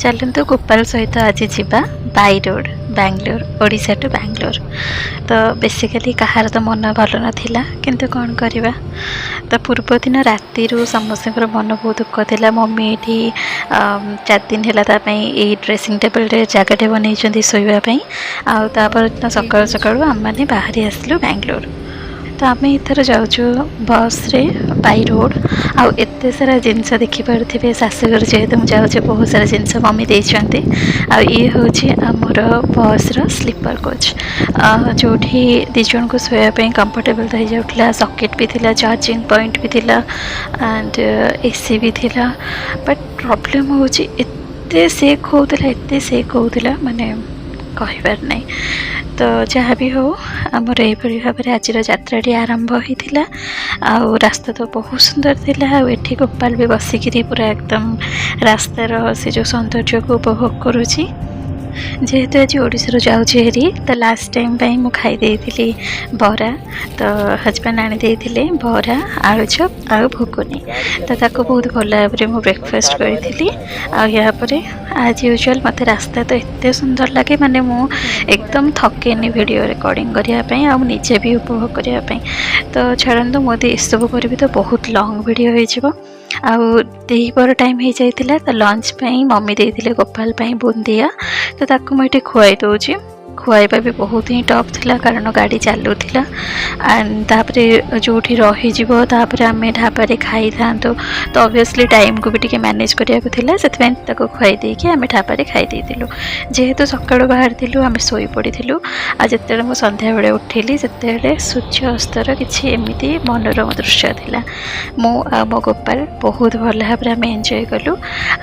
ଚାଲନ୍ତୁ, ଗୋପାଳ ସହିତ ଆଜି ଯିବା by road Bangalore, Odisha two Bangalore. ତ ବେସିକାଲି କାହାର ତ ମନ ଭଲ ନଥିଲା, କିନ୍ତୁ କ'ଣ କରିବା? ତ ପୂର୍ବଦିନ ରାତିରୁ ସମସ୍ତଙ୍କର ମନ ବହୁତ ଦୁଃଖ ଥିଲା। ମମି ଏଇଠି 4 ଦିନ ହେଲା ତା ପାଇଁ ଏଇ ଡ୍ରେସିଂ ଟେବଲ୍ରେ ଜାଗାଟେ ବନେଇଛନ୍ତି ଶୋଇବା ପାଇଁ। ଆଉ ତାପରଦିନ ସକାଳୁ ସକାଳୁ ଆମେମାନେ ବାହାରି ଆସିଲୁ ବାଙ୍ଗଲୋର। ତ ଆମେ ଏଥର ଯାଉଛୁ ବସ୍ରେ ବାଇ ରୋଡ଼। ଆଉ ଏତେ ସାରା ଜିନିଷ ଦେଖିପାରୁଥିବେ, ଶାଶୁଘର ଯେହେତୁ ମୁଁ ଯାଉଛି, ବହୁତ ସାରା ଜିନିଷ ମମି ଦେଇଛନ୍ତି। ଆଉ ଇଏ ହେଉଛି ଆମର ବସ୍ର ସ୍ଲିପର୍ କୋଚ୍, ଯେଉଁଠି ଦୁଇ ଜଣଙ୍କୁ ଶୋଇବା ପାଇଁ କମ୍ଫର୍ଟେବଲ୍ ହେଇଯାଉଥିଲା। ସକେଟ୍ ବି ଥିଲା, ଚାର୍ଜିଂ ପଏଣ୍ଟ ବି ଥିଲା ଆଣ୍ଡ ଏସି ବି ଥିଲା। ବଟ୍ ପ୍ରୋବ୍ଲେମ୍ ହେଉଛି ଏତେ ସେକ୍ ହେଉଥିଲା, ଏତେ ସେକ୍ ହେଉଥିଲା, ମାନେ କହିବାର ନାହିଁ। ତ ଯାହା ବି ହେଉ, ଆମର ଏଇଭଳି ଭାବରେ ଆଜିର ଯାତ୍ରାଟି ଆରମ୍ଭ ହୋଇଥିଲା। ଆଉ ରାସ୍ତା ତ ବହୁତ ସୁନ୍ଦର ଥିଲା। ଆଉ ଏଠି ଗୋପାଳ ବି ବସିକିରି ପୁରା ଏକଦମ ରାସ୍ତାର ସେ ଯେଉଁ ସୌନ୍ଦର୍ଯ୍ୟକୁ ଉପଭୋଗ କରୁଛି। ଯେହେତୁ ଆଜି ଓଡ଼ିଶାରୁ ଯାଉଛି ହେରି, ତ ଲାଷ୍ଟ ଟାଇମ୍ ପାଇଁ ମୁଁ ଖାଇ ଦେଇଥିଲି ବରା। ତ ହଜବେଣ୍ଡ ଆଣି ଦେଇଥିଲେ ବରା, ଆଳୁଚପ ଆଉ ଘୁଗୁନି। ତ ତାକୁ ବହୁତ ଭଲ ଭାବରେ ମୁଁ ବ୍ରେକଫାଷ୍ଟ କରିଥିଲି। ଆଉ ୟା ପରେ ଆଜ୍ ୟୁଜୁଆଲ୍ ମୋତେ ରାସ୍ତା ତ ଏତେ ସୁନ୍ଦର ଲାଗେ, ମାନେ ମୁଁ ଏକଦମ ଥକେନି ଭିଡ଼ିଓ ରେକର୍ଡ଼ିଂ କରିବା ପାଇଁ ଆଉ ମୁଁ ନିଜେ ବି ଉପଭୋଗ କରିବା ପାଇଁ। ତ ଛାଡ଼ନ୍ତୁ, ମୁଁ ଯଦି ଏସବୁ କରିବି ତ ବହୁତ ଲଙ୍ଗ୍ ଭିଡ଼ିଓ ହେଇଯିବ। ଆଉ ଦ୍ୱିପହର ଟାଇମ୍ ହେଇଯାଇଥିଲା, ତ ଲଞ୍ଚ ପାଇଁ ମମି ଦେଇଥିଲେ ଗୋପାଳ ପାଇଁ ବୁନ୍ଦିଆ। ତ ତାକୁ ମୁଁ ଏଠି ଖୁଆଇ ଦେଉଛି। ଖୁଆଇବା ବି ବହୁତ ହିଁ ଟଫ୍ ଥିଲା, କାରଣ ଗାଡ଼ି ଚାଲୁଥିଲା ଆଣ୍ଡ ତାପରେ ଯେଉଁଠି ରହିଯିବ, ତାପରେ ଆମେ ଢାବାରେ ଖାଇଥାନ୍ତୁ। ତ ଅବଭିୟସଲି ଟାଇମ୍କୁ ବି ଟିକେ ମ୍ୟାନେଜ୍ କରିବାକୁ ଥିଲା। ସେଥିପାଇଁ ତାକୁ ଖୁଆଇ ଦେଇକି ଆମେ ଢାବାରେ ଖାଇ ଦେଇଥିଲୁ। ଯେହେତୁ ସକାଳୁ ବାହାରିଥିଲୁ, ଆମେ ଶୋଇପଡ଼ିଥିଲୁ। ଆଉ ଯେତେବେଳେ ମୁଁ ସନ୍ଧ୍ୟାବେଳେ ଉଠିଲି, ସେତେବେଳେ ସୂର୍ଯ୍ୟ ଅସ୍ତର କିଛି ଏମିତି ମନୋରମ ଦୃଶ୍ୟ ଥିଲା। ମୁଁ ଆଉ ମୋ ଗୋପାଳ ବହୁତ ଭଲ ଭାବରେ ଆମେ ଏନ୍ଜୟ କଲୁ।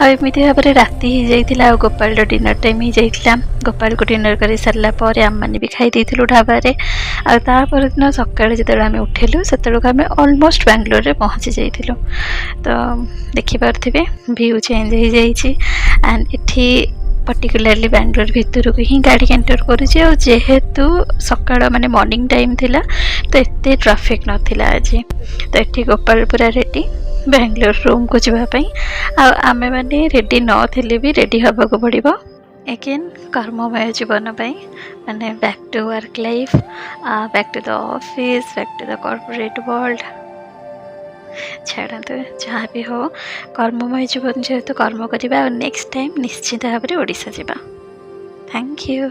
ଆଉ ଏମିତି ଭାବରେ ରାତି ହେଇଯାଇଥିଲା ଆଉ ଗୋପାଳର ଡିନର୍ ଟାଇମ୍ ହେଇଯାଇଥିଲା। ଗୋପାଳକୁ ଡିନର୍ କରି ସାରିଲା ପରେ ଆମେମାନେ ବି ଖାଇ ଦେଇଥିଲୁ ଢାବାରେ। ଆଉ ତା ପରଦିନ ସକାଳେ ଯେତେବେଳେ ଆମେ ଉଠିଲୁ, ସେତେବେଳକୁ ଆମେ ଅଲମୋଷ୍ଟ ବାଙ୍ଗଲୋରରେ ପହଞ୍ଚି ଯାଇଥିଲୁ। ତ ଦେଖିପାରୁଥିବେ, ଭ୍ୟୁ ଚେଞ୍ଜ ହେଇଯାଇଛି। ଆଣ୍ଡ ଏଠି ପର୍ଟିକୁଲାରଲି ବାଙ୍ଗଲୋର ଭିତରକୁ ହିଁ ଗାଡ଼ି ଏଣ୍ଟର କରୁଛି। ଆଉ ଯେହେତୁ ସକାଳ ମାନେ ମର୍ଣ୍ଣିଂ ଟାଇମ୍ ଥିଲା, ତ ଏତେ ଟ୍ରାଫିକ୍ ନଥିଲା ଆଜି। ତ ଏଠି ଗୋପାଳ ପୁରା ରେଡ଼ି ବାଙ୍ଗଲୋର ରୁମ୍କୁ ଯିବା ପାଇଁ। ଆଉ ଆମେମାନେ ରେଡ଼ି ନଥିଲେ ବି ରେଡ଼ି ହେବାକୁ ପଡ଼ିବ ଏଗେନ୍ କର୍ମମୟ ଜୀବନ ପାଇଁ, ମାନେ back to work life, back to the office, back to the corporate world. ଛାଡ଼ନ୍ତୁ, ଯାହା ବି ହଉ, କର୍ମମୟ ଜୀବନ ଯେହେତୁ, କର୍ମ କରିବା। ଆଉ ନେକ୍ସଟ ଟାଇମ୍ ନିଶ୍ଚିତ ଭାବରେ ଓଡ଼ିଶା ଯିବା। Thank you.